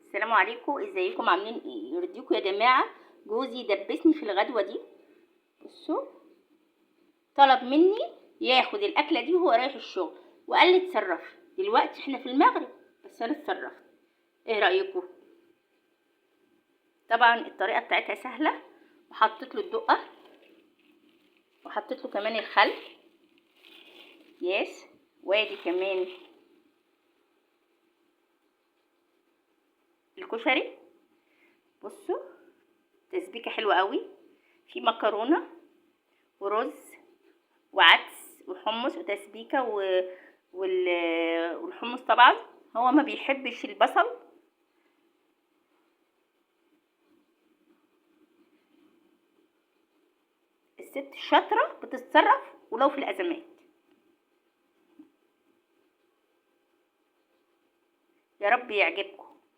السلام عليكم، ازيكم عاملين ايه؟ يرضيكم يا جماعة جوزي دبسني في الغدوه دي. بصوا، طلب مني ياخد الاكلة دي وهو رايح الشغل وقال لي اتصرفي. دلوقتي احنا في المغرب بس انا اتصرفت. ايه رايكم؟ طبعا الطريقة بتاعتها سهلة، وحطيت له الدقة وحطيت له كمان الخل ياس، وادي كمان الكشري. بصوا تسبيكه حلوة قوي، في مكرونه ورز وعدس وحمص وتسبيكه والحمص. طبعا هو ما بيحبش البصل. الست الشاطره بتتصرف ولو في الازمات. يا رب يعجبكم.